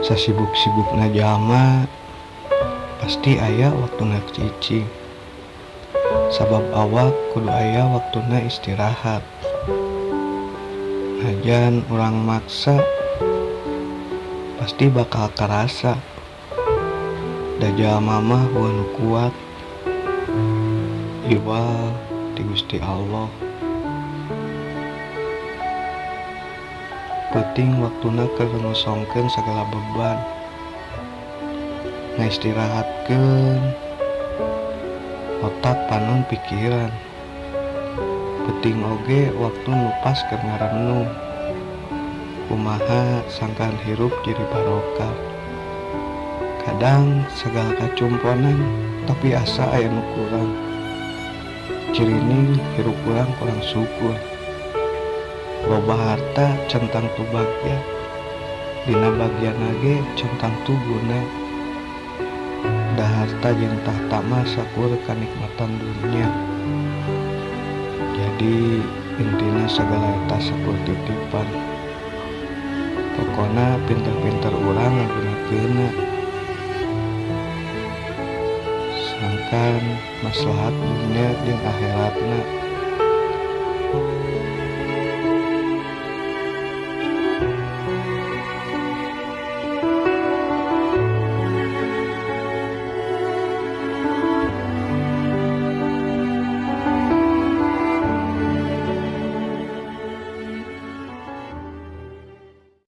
Sasibuk-sibukna jalma pasti aya waktuna cicing. Sabab awak kudu aya waktuna istirahat. Najan urang maksa pasti bakal karasa. Da jalma mah euweuh nu kuat iwal ti Gusti Allah. Peuting waktuna keur ngosongkeun sagala beban. Ngaistirahatkeun otak panon pikiran. Peuting oge waktu nu pas keur ngarenung. Kumaha sangkan hirup jadi barokah. Kadang sagala kacumponan tapi asa aya nu kurang. Cirining hirup urang kurang syukur. Loba harta can tangtu bagja, dina bagianna ge can tangtu guna. Da harta jeung tahta mah sakur kanikmatan dunya. Jadi intina sagala eta sakur titipan. Pokona pinter-pinter urang ngagunakeunna. Sangkan maslahat dunya jeung akhiratna.